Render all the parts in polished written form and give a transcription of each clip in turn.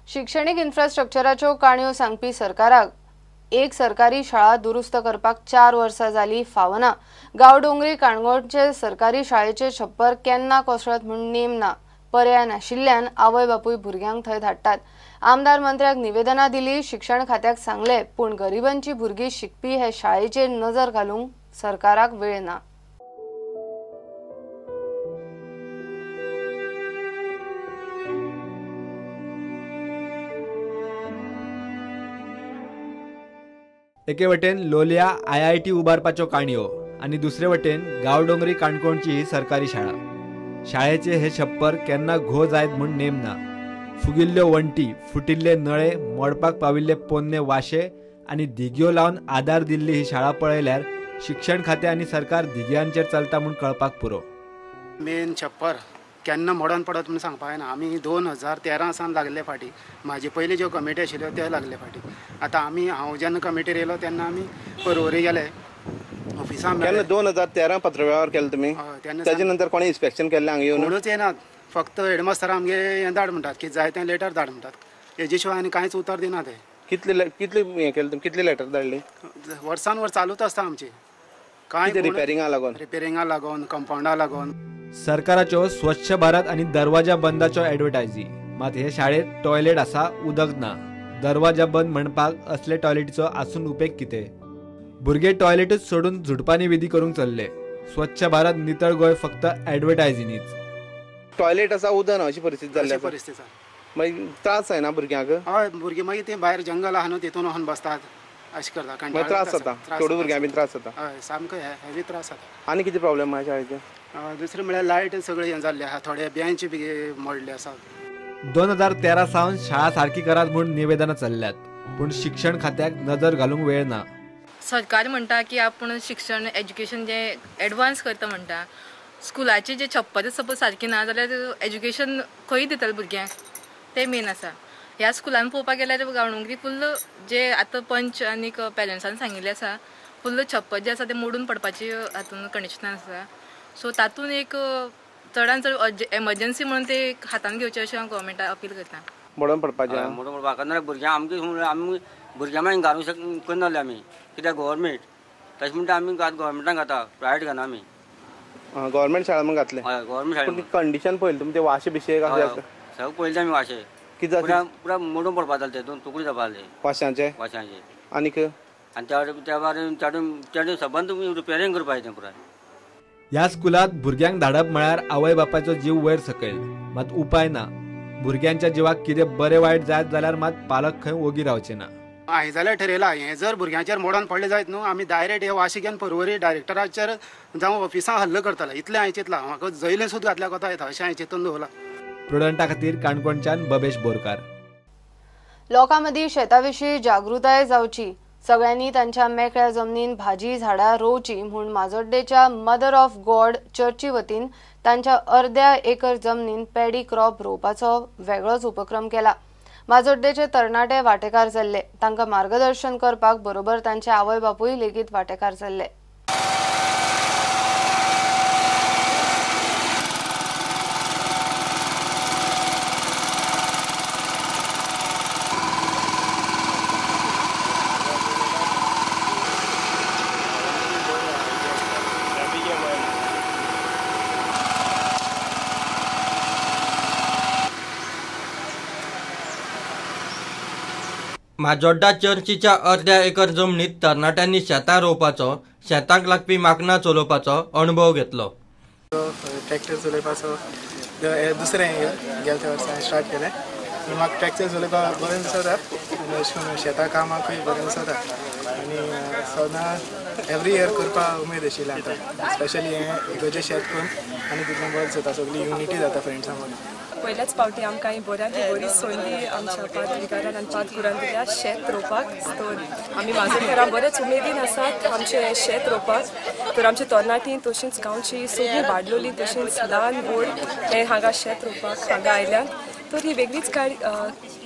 शिक्षणीक इन्फ्रास्ट्रक्चराच्यो काणयो सांगपी सरकाराक एक सरकारी शाळा दुरुस्त करपाक 4 वर्सां जाली फावना। गांवडोंगरी काणकोणचे सरकारी शाळेचे छप्पर केन्ना कोसळत म्हूण नेम ना, पर्याय नाशिल्ल्यान आवय बापूय भुरग्यांक थंय धाडटात। आमदार मंत्र्याक निवेदनां दिली, शिक्षण खात्याक सांगले, पूण गरिबांची भुरगीं शिकपी हे शाळेचेर नजर घालूंक सरकाराक वेळ ना। एके वटेन लोलया IIT उबारपाच्यो काणयो आनी दुसरे वटेन गांवडोंगरी काणकोणची ही सरकारी शाळा। शाळेचे हे छप्पर केन्ना घो जायत म्हूण नेम ना। फुगिल्ल्यो वण्टी, फुटिल्ले नळे, मोडपाक पाविल्ले पोन्ने वाशे आनी धिगयो लावन आदार दिल्ली ही शाळा पळयल्यार शिक्षण खातें आनी सरकार धिगयांचेर चलता म्हूण कळपाक पुरो। मेन छप्पर केन्ना मोडून पडत म्हूण सांगपाक जायना। आमी 2013 सावन लागले फाटीं, म्हाजे पयलीं ज्यो कमिटी आशिल्ल्यो ते लागले फाटीं। आतां आमी हांव जेन्ना कमिटीर येयलो तेन्ना आमी पर्वरी गेले ऑफिसान। केन्ना 2013 पत्रवेव्हार केलो तुमी? तेजे नंतर कोणें इन्स्पेक्शन केल्लें हांगा येवन? कोणूच येनात, फक्त हेडमास्तर आमगे हें धाड म्हणटात की जाय तें लेटर धाड म्हणटात, हेजे शिवाय आनी कांयच उतर दिना ते। कितले कितले हें केलें तुमी, कितले लेटर धाडली? वर्सान वर्स चालूच आसता आमची, कांय रिपेरिंगा लागून, रिपेरिंगा लागून, कंपावंडा लागून। सरकाराच्यो स्वच्छ भारत आनी दरवाजा बंदाच्यो एडवर्टायजी, मात हे शाळेत टॉयलेट आसा, उदक ना। दरवाजा बंद म्हणपाक असले टॉयलेटीचो आसून उपेग कितें? भुरगे टॉयलेटूच सोडून झुडपांनी विधी करूंक चल्ले। स्वच्छ भारत नितळ गोंय फक्त एडवर्टायजीनीच। टॉयलेट आसा, उदक ना, अशी परिस्थिती जाल्ली। परिस्थिती मागीर त्रास जायना भुरग्यांक? हय, भुरगीं मागीर ते भायर जंगल आहा न्हू तितून वचून बसतात, अशें करता, त्रास जाता, चेडूं भुरग्यांक बी त्रास जाता। हय, सामको हेवी त्रास जाता। आनी कितें प्रॉब्लेम आहा शाळेचे? दुसरें म्हळ्यार लायट सगळें हें जाल्लें आहा, थोडे बेंच बी मोडले आसा। 2013 सावन शाळा सारकी करात म्हूण निवेदनां चल्ल्यात, पूण शिक्षण खात्याक नजर घालूंक वेळ ना। सरकार म्हणटा की आपूण शिक्षण एज्युकेशन जे एडवान्स करता म्हणटा, स्कुलाचे जे छप्पर सपोज सारकें ना जाल्यार एज्युकेशन खंय दितले भुरग्यांक, तें मेन आसा। ह्या स्कुलान पळोवपाक गेल्यार गांवडोंगरी फुल्ल जे आतां पंच आनी पेरंट्सान सांगिल्लें आसा, फुल्ल छप्पर जें आसा तें मोडून पडपाची हातून कंडिशनान आसा। सो तातूंत एक चडान चड एमर्जन्सी म्हणून ते हातान घेवचें अशें हांव गव्हर्मेंटाक अपील करता। मोडून पडपाचें, मोडून पडपाक नाल्यार भुरग्यां आमगे आमी भुरग्यां मागीर घालूंक शकना जालें आमी, कित्याक गव्हर्मेंट तशें म्हणटा आमी गव्हर्मेंटान घाता, प्रायवेट घालना आमी। गव्हर्मेंट शाळा म्हूण घातलें? हय, गव्हर्मेंट शाळा। कंडिशन पळयलें तुमी, ते वाशे बिशे सगळें पळयलें आमी, वाशे कितें पुरा मोडून पडपा जालें, ते दोन तुकडे जावपा जाले वाश्यांचे, वाश्यांचे। आनीक आनी त्या भायर सबंद रिपेरींग करपाक जाय पुराय। ह्या स्कुलांत भुरग्यांक धाडप म्हळ्यार आवय बापायचो जीव वयर सकयल, मात उपाय ना। भुरग्यांच्या जिवाक कितें बरें वायट जायत जाल्यार मात पालक खंय ओगी रावचे ना। हांवें जाल्यार ठरयलां, हें जर भुरग्यांचेर मोडून पडलें जायत न्हू, आमी डायरेक्ट हे वाशी घेवन पर्वरी डायरेक्टराचेर जावं ऑफिसां हल्लो करतले, इतलें हांवें चिंतलां। म्हाका जैलें सुद्दां घातल्या कोता येता अशें हांवें चिंतून दवरलां। प्रुडंटा खातीर काणकोणच्यान बबेश बोरकार। लोकां मदीं शेता विशीं जागृताय जावची, सगळ्यांनी तांच्या मेकळ्या जमनीन भाजी झाडां रोवची म्हूण माजोड्डेच्या मदर ऑफ गॉड चर्ची वतीन तांच्या अर्द्या एकर जमनीन पेडी क्रॉप रोवपाचो वेगळोच उपक्रम केला। माजोड्डेचे तरणाटे वाटेकार जाल्ले, तांकां मार्गदर्शन करपाक बरोबर तांचे आवय बापूय लेगीत वाटेकार जाल्ले। माजोड्डा चर्चीच्या अर्द्या एकर जमनीत तरणाट्यांनी शेतां रोवपाचो, शेतांक लागपी माकनां चलोवपाचो अणभव घेतलो। ट्रॅक्टर चलोवपाचो दुसरें गेल्या त्या वर्सा स्टार्ट केलें। म्हाका ट्रॅक्टर चलोवपाक बरें दिसता आनी अशें करून शेतां कामाकूय बरें दिसता आनी सदां एवरी इयर करपाक उमेद आशिल्ली। आतां स्पेशली हें इगर्जे शेत करून आनी तितलें बरें दिसता, सगळी युनिटी जाता फ्रेंड्सां मदीं। पयल्याच फावटी आमकां ही बऱ्यांतली बरी संदी आमच्या पाद विकारान आनी पाद गुरान दिल्या शेत रोवपाक। तर आमी माजोड्डेकारां बरेच उमेदीन आसात आमचें शेत रोवपाक। तर आमची तरणाटी तशींच गांवची सगळीं वाडलोली तशींच ल्हान व्हड हे हांगा शेत रोवपाक हांगा आयल्यात। तर ही वेगळीच काय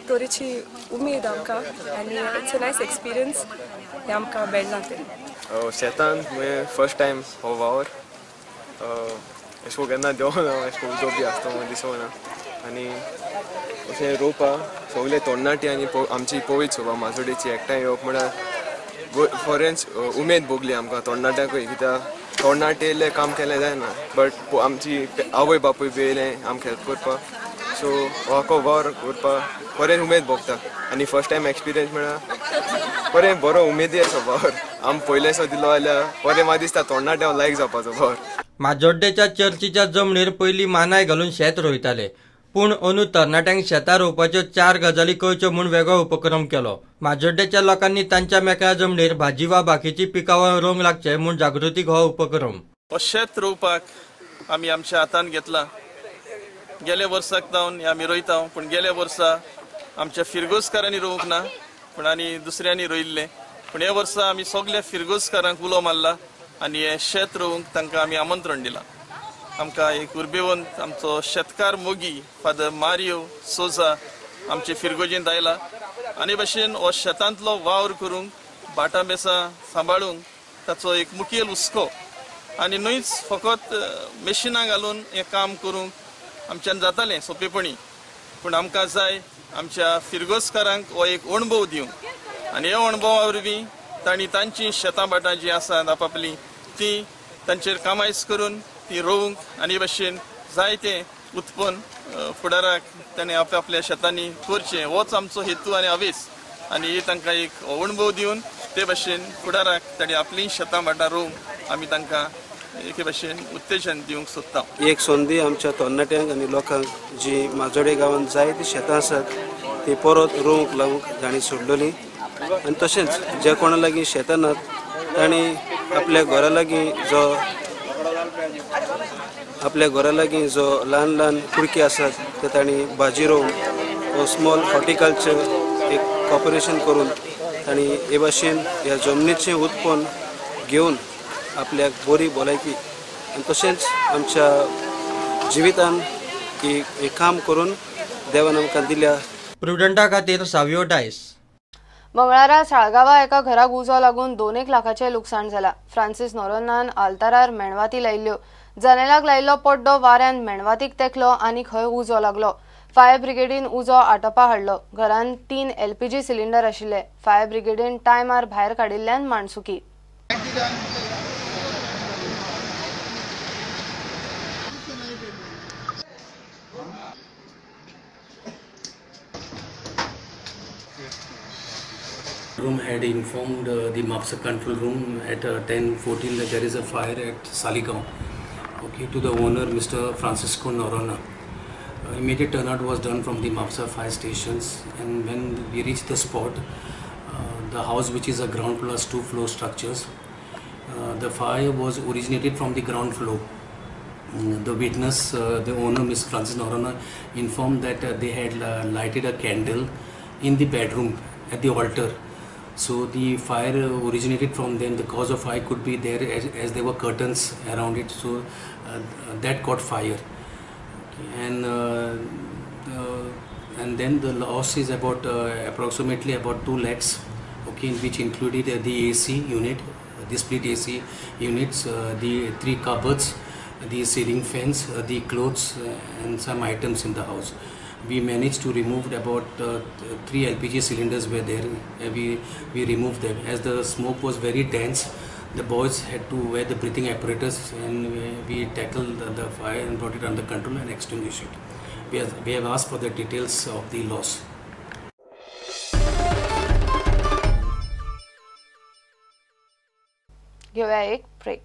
तरेची उमेद आमकां आनी it's a nice experience हें आमकां मेळ्ळां तें। शेतान मुगे फर्स्ट टायम हो वावर, अशें केन्ना देंवना, अशें उदक बी आसता म्हूण दिसना आनी अशें रोवपा सगळे तरणाटे आनी आमची पवित्र सभा माजोडेची एकठांय येवप म्हळ्यार फॉरेन्स उमेद भोगली आमकां तरणाट्यांकूय, कित्याक तरणाटे येयले काम केलें जायना, बट आमची आवय बापूय बी येयले आमकां हेल्प करपाक. सो हो वावर करपाक बरें उमेद भोगता आनी फर्स्ट टायम एक्सपिरियन्स म्हळ्यार बरें बरो उमेदी आसा वावर. आम पयलेसो दिलो जाल्यार बरें म्हाका दिसता तरणाट्यांक लायक जावपाचो वावर. माजोड्डेच्या चर्चीच्या जमनीर पयलीं मानाय घालून शेत रोयताले, पूण अंदू तरणाट्यांक शेतां रोवपाच्यो 4 गजाली कळच्यो म्हूण वेगळो उपक्रम केलो. माजोड्डेच्या लोकांनी तांच्या मेकळ्या जमनीर भाजी वा बाकीची पिकावळ रोवंक लागचे म्हूण जागृतीक हो उपक्रम. शेत रोवपाक आमी आमच्या हातान घेतला. गेल्या वर्साक जावन आमी रोयता, पूण गेल्या वर्सा आमच्या फिरगोजकारांनी रोवंक ना, पूण आनी दुसऱ्यांनी रोयिल्लें. पूण ह्या वर्सा आमी सगल्या फिरगोजकारांक उलो मारला आनी हें शेत रोवंक तांकां आमी आमंत्रण दिलां. आमकां एक उर्बेवंत आमचो शेतकार मोगी फादर मारियो सोजा आमचे फिरगोजेंत आयला आनी भशेन हो शेतांतलो वावर करूंक भाटां बेसां सांबाळूंक ताचो एक मुखेल हुस्को आनी न्हयच फकत मेशिनां घालून हें काम करूंक आमच्यान जातालें सोंपेपणी, पूण आमकां जाय आमच्या फिरगोजकारांक हो एक अणभव दिवंक आनी ह्या अणभवा वरवीं तांणी तांची शेतां भाटां जीं आसात आपापलीं तीं तांचेर कामायस करून ती रोवंक आनी भशेन जायतें उत्पन्न फुडाराक ताणें आपल्या शेतांनी करचें, होच आमचो हेतू आनी हावेस. आनी ही तांकां एक अणभव दिवन ते भशेन फुडाराक तांणी आपलीं शेतां भाटां रोवंक आमी तांकां एके भशेन उत्तेजन दिवंक सोदता. एक संदी आमच्या तरणाट्यांक आनी लोकांक जी माजोडे गांवांत जायतीं शेतां आसात ती परत रोवंक लावंक तांणी सोडलेली आनी तशेंच जे कोणा लागीं शेतां नात तांणी आपल्या घरा लागीं जो ल्हान ल्हान कुडके आसात ते तांणी भाजी रोवन हो स्मॉल हॉर्टिकल्चर एक कॉपरेशन करून तांणी हे भाशेन ह्या जमनीचें उत्पन्न घेवन आपल्याक बरी भलायकी आनी तशेंच आमच्या जिवितान एक काम करून देवान आमकां दिल्या. प्रुडंटा खातीर सावियो डायस. मंगळारा साळगांवा एका घराक उजो लागून 2 लाखाचें लुकसाण जाला. फ्रांसीस नोरोन्हान आल्तारार मेणवाती लायिल्ल्यो. जनेलाक लायिल्लो पड्डो वाऱ्यान मेणवातीक तेकलो आनी खंय उजो लागलो. फायर ब्रिगेडीन उजो आटोपा हाडलो. घरान 3 LPG cylinder आशिल्ले. फायर ब्रिगेडीन टायमार भायर काडिल्ल्यान माणसुकी. Room had informed the Mapsa control room at 10:14 that there is a fire at Saligao. Okay, to the owner Mr. Francisco Noronha. Immediate turnout was done from the Mapsa fire stations, and when we reached the spot, the house, which is a ground plus 2 floor structures, the fire was originated from the ground floor. The witness, the owner Mr. Francis Noronha, informed that they had lighted a candle in the bedroom at the altar. So the fire originated from them. The cause of fire could be there as there were curtains around it, so that caught fire. Okay. And then the loss is about approximately about 2 lakhs, okay, which included the AC unit, the split AC units, the 3 cupboards, the ceiling fans, the clothes, and some items in the house. We managed to remove about 3 LPG cylinders were there. We removed them. As the smoke was very dense, the boys had to wear the breathing apparatus, and we tackled the fire and brought it under control and extinguished it. We have asked for the details of the loss. घेऊया एक break.